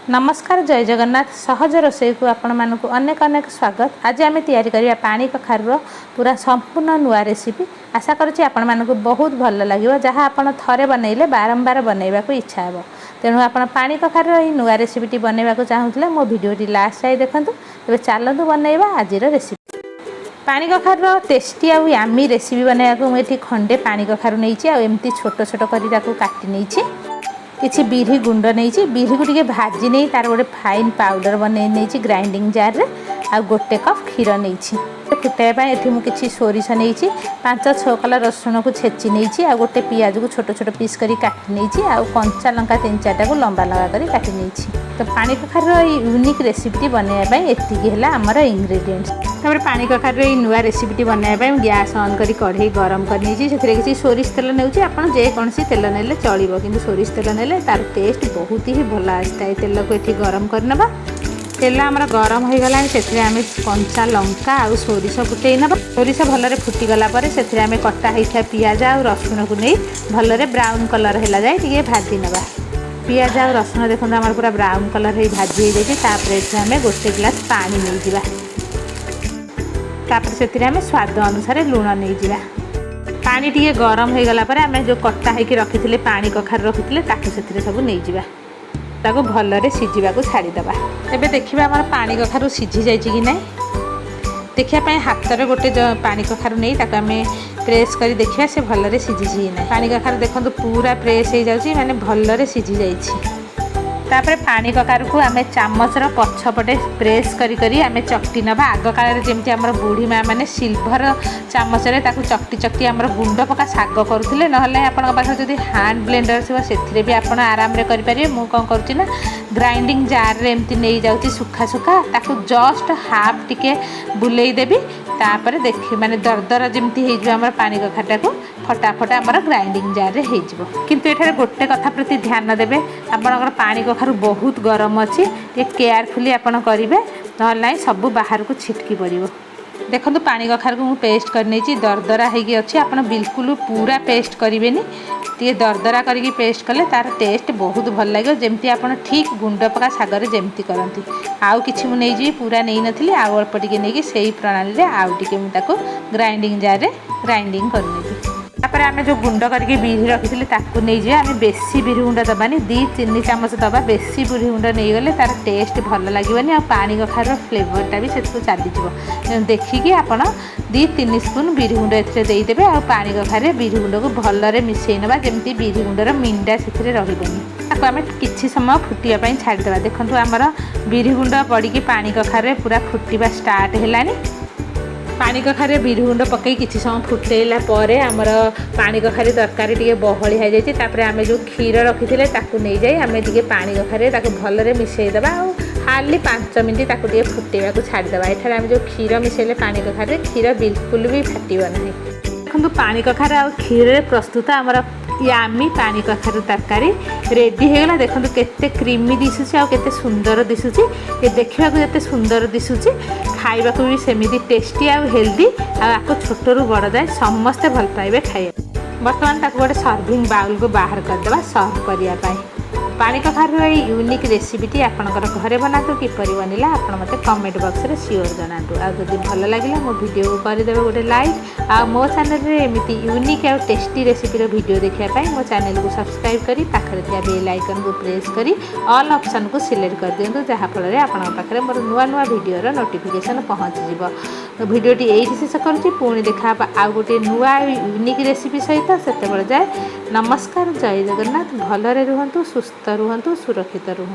ନମସ୍କାର, ଜୟ ଜଗନ୍ନାଥ। ସହଜ ରୋଷେଇକୁ ଆପଣମାନଙ୍କୁ ଅନେକ ଅନେକ ସ୍ୱାଗତ। ଆଜି ଆମେ ତିଆରି କରିବା ପାଣି କଖାରୁର ପୁରା ସମ୍ପୂର୍ଣ୍ଣ ନୂଆ ରେସିପି। ଆଶା କରୁଛି ଆପଣମାନଙ୍କୁ ବହୁତ ଭଲ ଲାଗିବ, ଯାହା ଆପଣ ଥରେ ବନେଇଲେ ବାରମ୍ବାର ବନେଇବାକୁ ଇଚ୍ଛା ହେବ। ତେଣୁ ଆପଣ ପାଣି କଖାରୁର ଏହି ନୂଆ ରେସିପିଟି ବନେଇବାକୁ ଚାହୁଁଥିଲେ ମୋ ଭିଡ଼ିଓଟି ଲାଷ୍ଟ ଯାଏ ଦେଖନ୍ତୁ। ତେବେ ଚାଲନ୍ତୁ ବନେଇବା ଆଜିର ରେସିପି। ପାଣି କଖାରୁର ଟେଷ୍ଟି ଆଉ ୟାମି ରେସିପି ବନେଇବାକୁ ମୁଁ ଏଠି ଖଣ୍ଡେ ପାଣି କଖାରୁ ନେଇଛି ଆଉ ଏମିତି ଛୋଟ ଛୋଟ କରି ତାକୁ କାଟି ନେଇଛି। କିଛି ବିରି ଗୁଣ୍ଡ ନେଇଛି। ବିରିକୁ ଟିକେ ଭାଜି ନେଇ ତାର ଗୋଟେ ଫାଇନ୍ ପାଉଡ଼ର ବନେଇ ନେଇଛି ଗ୍ରାଇଣ୍ଡିଙ୍ଗ ଜାର୍ରେ। ଆଉ 1 କପ୍ କ୍ଷୀର ନେଇଛି। ଫୁଟାଇବା ପାଇଁ ଏଠି ମୁଁ କିଛି ସୋରିଷ ନେଇଛି, 5-6 କଲା ରସୁଣକୁ ଛେଚି ନେଇଛି, ଆଉ ଗୋଟେ ପିଆଜକୁ ଛୋଟ ଛୋଟ ପିସ୍ କରି କାଟି ନେଇଛି, ଆଉ କଞ୍ଚା ଲଙ୍କା ତିନି ଚାରିଟାକୁ ଲମ୍ବା ଲମ୍ବା କରି କାଟି ନେଇଛି। ତ ପାଣି କଖାରୁର ଏଇ ୟୁନିକ୍ ରେସିପିଟି ବନେଇବା ପାଇଁ ଏତିକି ହେଲା ଆମର ଇନଗ୍ରେଡ଼ିଏଣ୍ଟସ୍। ତାପରେ ପାଣି କଖାରୁର ଏଇ ନୂଆ ରେସିପିଟି ବନେଇବା ପାଇଁ ମୁଁ ଗ୍ୟାସ୍ ଅନ୍ କରି କଢ଼େଇ ଗରମ କରି ନେଇଛି। ସେଥିରେ କିଛି ସୋରିଷ ତେଲ ନେଉଛି। ଆପଣ ଯେକୌଣସି ତେଲ ନେଲେ ଚଳିବ, କିନ୍ତୁ ସୋରିଷ ତେଲ ନେଲେ ତାର ଟେଷ୍ଟ ବହୁତ ହି ଭଲ ଆସିଥାଏ। ତେଲକୁ ଏଠି ଗରମ କରିନେବା। ତେଲ ଆମର ଗରମ ହୋଇଗଲାଣି। ସେଥିରେ ଆମେ କଞ୍ଚା ଲଙ୍କା ଆଉ ସୋରିଷ ଫୁଟେଇ ନେବା। ସୋରିଷ ଭଲରେ ଫୁଟିଗଲା ପରେ ସେଥିରେ ଆମେ କଟା ହେଇଥିବା ପିଆଜ ଆଉ ରସୁଣକୁ ନେଇ ଭଲରେ ବ୍ରାଉନ୍ କଲର୍ ହେଲା ଯାଏ ଟିକେ ଭାଜି ନେବା। ପିଆଜ ଆଉ ରସୁଣ ଦେଖନ୍ତୁ, ଆମର ପୁରା ବ୍ରାଉନ୍ କଲର୍ ହେଇ ଭାଜି ହେଇଯାଇଛି। ତାପରେ ଏଥିରେ ଆମେ 1 ଗ୍ଲାସ୍ ପାଣି ନେଇଯିବା। ତାପରେ ସେଥିରେ ଆମେ ସ୍ୱାଦ ଅନୁସାରେ ଲୁଣ ନେଇଯିବା। ପାଣି ଟିକେ ଗରମ ହେଇଗଲା ପରେ ଆମେ ଯେଉଁ କଟା ହେଇକି ରଖିଥିଲେ ପାଣି କଖାରୁ ରଖିଥିଲେ, ତାକୁ ସେଥିରେ ସବୁ ନେଇଯିବା। ତାକୁ ଭଲରେ ସିଝିବାକୁ ଛାଡ଼ିଦେବା। ଏବେ ଦେଖିବା ଆମର ପାଣି କଖାରୁ ସିଝି ଯାଇଛି କି ନାହିଁ। ଦେଖିବା ପାଇଁ ହାତରେ ଗୋଟେ ପାଣି କଖାରୁ ନେଇ ତାକୁ ଆମେ ପ୍ରେସ୍ କରି ଦେଖିବା, ସେ ଭଲରେ ସିଝିଛି କି ନାହିଁ। ପାଣି କଖାରୁ ଦେଖନ୍ତୁ, ପୁରା ପ୍ରେସ୍ ହେଇଯାଉଛି, ମାନେ ଭଲରେ ସିଝି ଯାଇଛି। ତାପରେ ପାଣି କଖାରୁକୁ ଆମେ ଚାମଚର ପଛପଟେ ପ୍ରେସ୍ କରି କରି ଆମେ ଚକଟି ନେବା। ଆଗ କାଳରେ ଯେମିତି ଆମର ବୁଢ଼ୀ ମା ମାନେ ସିଲଭର ଚାମଚରେ ତାକୁ ଚକଟି ଚକଟି ଆମର ଗୁଣ୍ଡ ପକା ଶାଗ କରୁଥିଲେ। ନହେଲେ ଆପଣଙ୍କ ପାଖରେ ଯଦି ହ୍ୟାଣ୍ଡ ବ୍ଲେଣ୍ଡର ଥିବ, ସେଥିରେ ବି ଆପଣ ଆରାମରେ କରିପାରିବେ। ମୁଁ କ'ଣ କରୁଛି ନା, ଗ୍ରାଇଣ୍ଡିଙ୍ଗ ଜାର୍ରେ ଏମିତି ନେଇଯାଉଛି ଶୁଖା ଶୁଖା। ତାକୁ ଜଷ୍ଟ ହାଫ୍ ଟିକେ ବୁଲେଇ ଦେବି। ତାପରେ ଦେଖି ମାନେ ଦରଦର ଯେମିତି ହେଇଯିବ ଆମର ପାଣି କଖାରୁଟାକୁ, ଫଟାଫଟ ଆମର ଗ୍ରାଇଣ୍ଡିଙ୍ଗ ଜାର୍ରେ ହେଇଯିବ। କିନ୍ତୁ ଏଠାରେ ଗୋଟେ କଥା ପ୍ରତି ଧ୍ୟାନ ଦେବେ, ଆପଣଙ୍କର ପାଣି କଖାରୁ ବହୁତ ଗରମ ଅଛି, ଟିକେ କେୟାରଫୁଲି ଆପଣ କରିବେ, ନହେଲେ ନାହିଁ ସବୁ ବାହାରକୁ ଛିଟକି ପଡ଼ିବ। ଦେଖନ୍ତୁ, ପାଣି କଖାରୁକୁ ମୁଁ ପେଷ୍ଟ କରିନେଇଛି, ଦରଦରା ହେଇକି ଅଛି। ଆପଣ ବିଲକୁଲ ପୁରା ପେଷ୍ଟ କରିବେନି, ଟିକେ ଦରଦରା କରିକି ପେଷ୍ଟ କଲେ ତାର ଟେଷ୍ଟ ବହୁତ ଭଲ ଲାଗିବ, ଯେମିତି ଆପଣ ଠିକ୍ ଗୁଣ୍ଡ ପକା ଶାଗରେ ଯେମିତି କରନ୍ତି। ଆଉ କିଛି ମୁଁ ନେଇଯିବି। ପୁରା ନେଇନଥିଲି, ଆଉ ଅଳ୍ପ ଟିକେ ନେଇକି ସେଇ ପ୍ରଣାଳୀରେ ଆଉ ଟିକେ ମୁଁ ତାକୁ ଗ୍ରାଇଣ୍ଡିଙ୍ଗ ଜାର୍ରେ ଗ୍ରାଇଣ୍ଡିଙ୍ଗ କରିନେବି। ତାପରେ ଆମେ ଯେଉଁ ଗୁଣ୍ଡ କରିକି ବିରି ରଖିଥିଲେ, ତାକୁ ନେଇଯିବା। ଆମେ ବେଶୀ ବିରି ଗୁଣ୍ଡ ଦେବାନି, 2-3 ଚାମଚ ଦେବା। ବେଶୀ ବିରି ଗୁଣ୍ଡ ନେଇଗଲେ ତାର ଟେଷ୍ଟ ଭଲ ଲାଗିବନି ଆଉ ପାଣି କଖାରୁର ଫ୍ଲେଭରଟା ବି ସେଥିକୁ ଚାଲିଯିବ। ତେଣୁ ଦେଖିକି ଆପଣ 2-3 ସ୍ପୁନ୍ ବିରି ଗୁଣ୍ଡ ଏଥିରେ ଦେଇଦେବେ। ଆଉ ପାଣି କଖାରୁରେ ବିରି ଗୁଣ୍ଡକୁ ଭଲରେ ମିଶାଇ ନେବା, ଯେମିତି ବିରି ଗୁଣ୍ଡର ମିଣ୍ଡା ସେଥିରେ ରହିବନି। ତାକୁ ଆମେ କିଛି ସମୟ ଫୁଟିବା ପାଇଁ ଛାଡ଼ିଦେବା। ଦେଖନ୍ତୁ, ଆମର ବିରି ଗୁଣ୍ଡ ପଡ଼ିକି ପାଣି କଖାରୁରେ ପୁରା ଫୁଟିବା ଷ୍ଟାର୍ଟ ହେଲାଣି। ପାଣି କଖାରୁରେ ବିରି ଗୁଣ୍ଡ ପକାଇ କିଛି ସମୟ ଫୁଟେଇଲା ପରେ ଆମର ପାଣି କଖାରୁ ତରକାରୀ ଟିକେ ବହଳି ହେଇଯାଇଛି। ତାପରେ ଆମେ ଯେଉଁ କ୍ଷୀର ରଖିଥିଲେ, ତାକୁ ନେଇଯାଇ ଆମେ ଟିକେ ପାଣି କଖାରୁରେ ତାକୁ ଭଲରେ ମିଶାଇ ଦେବା ଆଉ ହାର୍ଡ଼ଲି 5 ମିନିଟ୍ ତାକୁ ଟିକେ ଫୁଟେଇବାକୁ ଛାଡ଼ିଦେବା। ଏଠାରେ ଆମେ ଯେଉଁ କ୍ଷୀର ମିଶାଇଲେ ପାଣି କଖାରୁରେ, କ୍ଷୀର ବିଲକୁଲ ବି ଫାଟିବ ନାହିଁ। ଦେଖନ୍ତୁ, ପାଣି କଖାରୁ ଆଉ କ୍ଷୀରରେ ପ୍ରସ୍ତୁତ ଆମର ୟାମି ପାଣି କଖାରୁ ତରକାରୀ ରେଡ଼ି ହେଇଗଲା। ଦେଖନ୍ତୁ, କେତେ କ୍ରିମି ଦିଶୁଛି ଆଉ କେତେ ସୁନ୍ଦର ଦିଶୁଛି। ଏ ଦେଖିବାକୁ ଯେତେ ସୁନ୍ଦର ଦିଶୁଛି, ଖାଇବାକୁ ବି ସେମିତି ଟେଷ୍ଟି ଆଉ ହେଲ୍ଦି। ଆଉ ଆକୁ ଛୋଟରୁ ବଡ଼ ଯାଏ ସମସ୍ତେ ଭଲ ପାଇବେ ଖାଇବା। ବର୍ତ୍ତମାନ ତାକୁ ଗୋଟେ ସର୍ଭିଂ ବାଉଲକୁ ବାହାର କରିଦେବା ସର୍ଭ କରିବା ପାଇଁ। ପାଣି କଖାରୁର ଏଇ ୟୁନିକ୍ ରେସିପିଟି ଆପଣଙ୍କର ଘରେ ବନାନ୍ତୁ। କିପରି ବନିଲା, ଆପଣ ମୋତେ କମେଣ୍ଟ ବକ୍ସରେ ସିଓର ଜଣାନ୍ତୁ। ଆଉ ଯଦି ଭଲ ଲାଗିଲା, ମୋ ଭିଡ଼ିଓକୁ କରିଦେବେ ଗୋଟେ ଲାଇକ୍। ଆଉ ମୋ ଚ୍ୟାନେଲରେ ଏମିତି ୟୁନିକ୍ ଆଉ ଟେଷ୍ଟି ରେସିପିର ଭିଡ଼ିଓ ଦେଖିବା ପାଇଁ ମୋ ଚ୍ୟାନେଲକୁ ସବସ୍କ୍ରାଇବ୍ କରି ପାଖରେ ଥିବା ବେଲ୍ ଆଇକନ୍କୁ ପ୍ରେସ୍ କରି ଅଲ୍ ଅପସନ୍କୁ ସିଲେକ୍ଟ କରିଦିଅନ୍ତୁ, ଯାହାଫଳରେ ଆପଣଙ୍କ ପାଖରେ ମୋର ନୂଆ ନୂଆ ଭିଡ଼ିଓର ନୋଟିଫିକେସନ୍ ପହଞ୍ଚିଯିବ। ତ ଭିଡ଼ିଓଟି ଏଇଠି ଶେଷ କରୁଛି। ପୁଣି ଦେଖା ହେବ ଆଉ ଗୋଟିଏ ନୂଆ ୟୁନିକ୍ ରେସିପି ସହିତ। ସେତେବେଳେ ଯାଏ ନମସ୍କାର, ଜୟ ଜଗନ୍ନାଥ। ଭଲରେ ରୁହନ୍ତୁ, ସୁସ୍ଥ ରୁହନ୍ତୁ, ସୁରକ୍ଷିତ ରୁହନ୍ତୁ।